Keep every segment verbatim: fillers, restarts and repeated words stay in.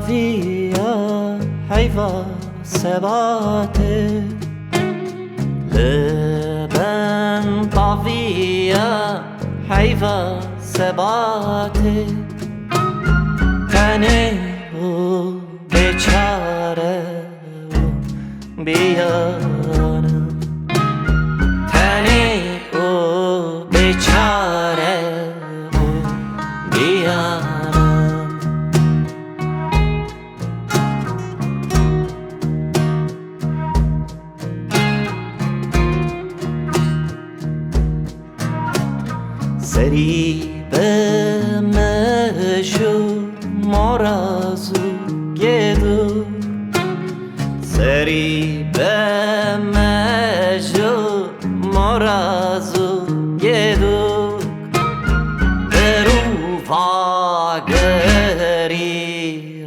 Viya heyva sebatê, li ben taviya heyva sebatê, tenê û bêçare û biyanim, tenê û bêçare û biyanim. Serî be me ji moraz û gêdû, serî be me ji moraz û gêdû, derû vagerî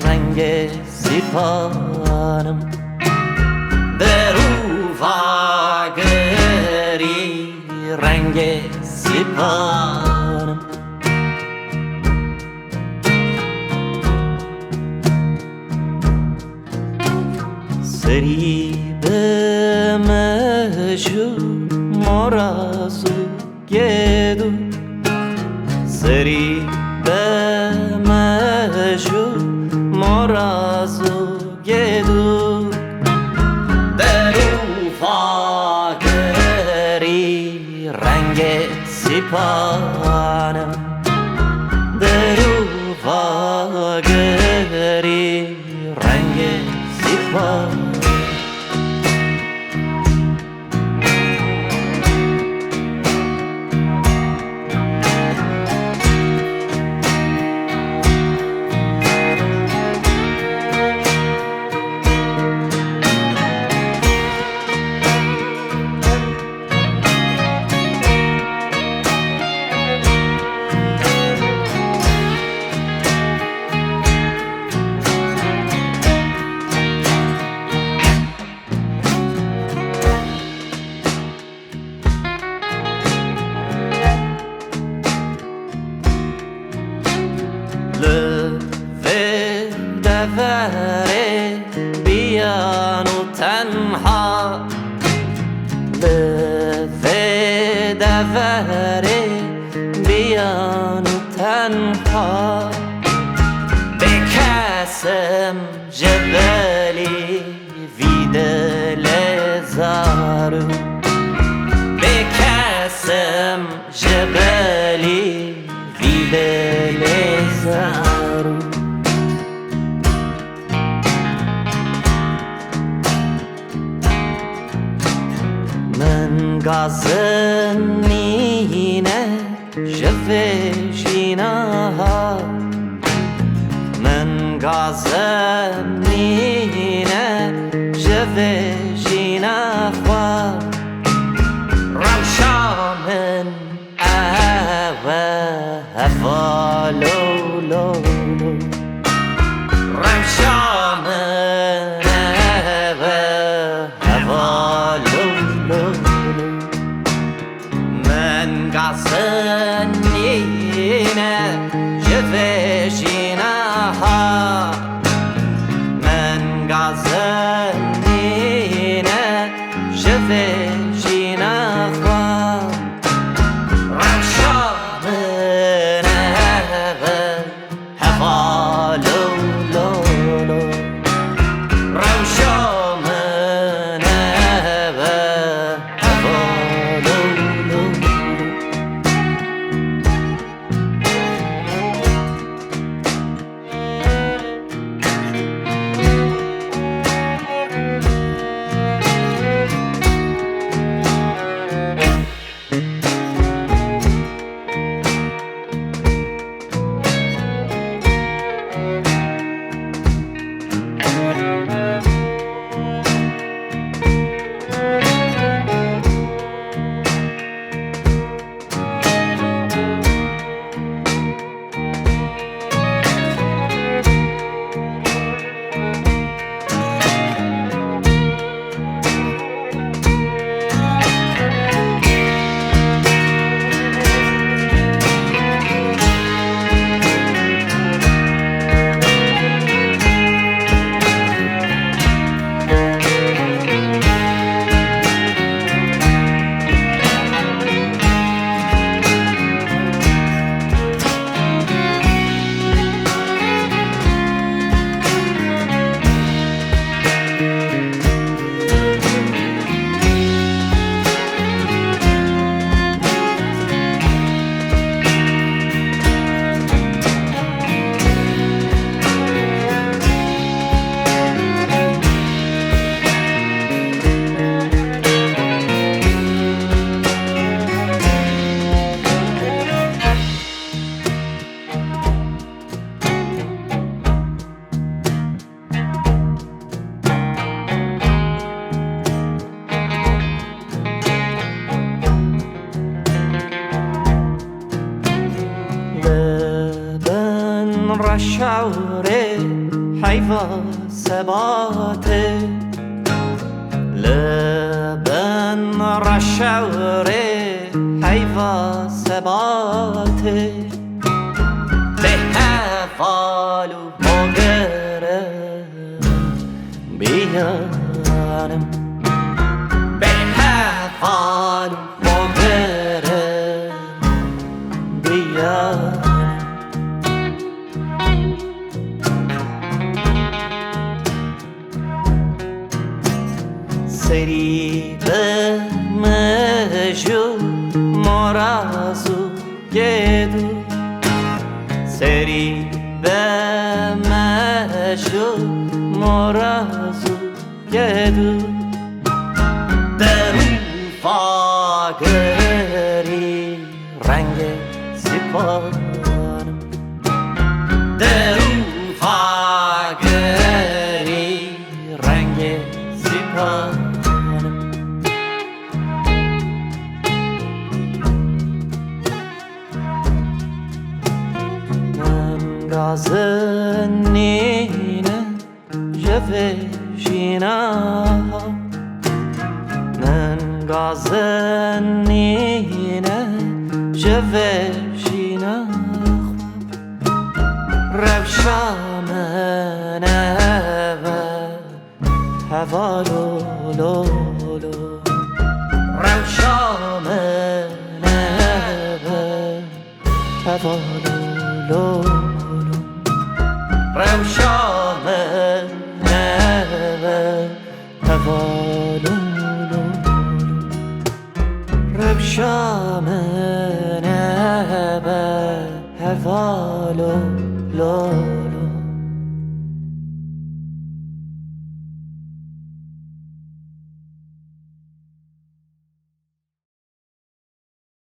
rengê sîpanim, derû vagerî rengê sîpanim. Serî be me ji moraz û gêdû, serî be me ji moraz û gêdû, derû vagerî rengê sîpanim, derû vagerî rengê sîpanim. Li vê deverê biyan û tenha, li vê deverê biyan û tenha, bê kes im ji belî vî dilê zarû, bê kes im ji belî vî dilê zarû. Min gazin nîne ji vê jîna ha, min gazin nîne ji vê jîna xwe. Rewşa min ew e, hevalolo. Rewşa min ew e, hevalolo. Min gazin nîne ji vê jîna ha, min gazin nîne ji vê jîna xwe. Rewşa min ev e, hevalolo, lo, lo. Reşewrê heyva sebatê, li bin reşewrê heyva sebatê, bê heval û hogirin biyanim, bê heval û hogirin biyanim. Serî bi mij û moraz û gêdû, serî bi mij û moraz û gêdû, derû fagirî rengê sîpanim, derû fagirî rengê sîpanim. Min gazin nîne ji vê jîna, min gazin nîne ji vê jîna. Rewşa min ev e, hevalo lo lo. Rewşa min ev e, hevalo lo lo. Rewşa min ev e, hevalo lo lo. Rewşa min ev e, hevalo lo lo.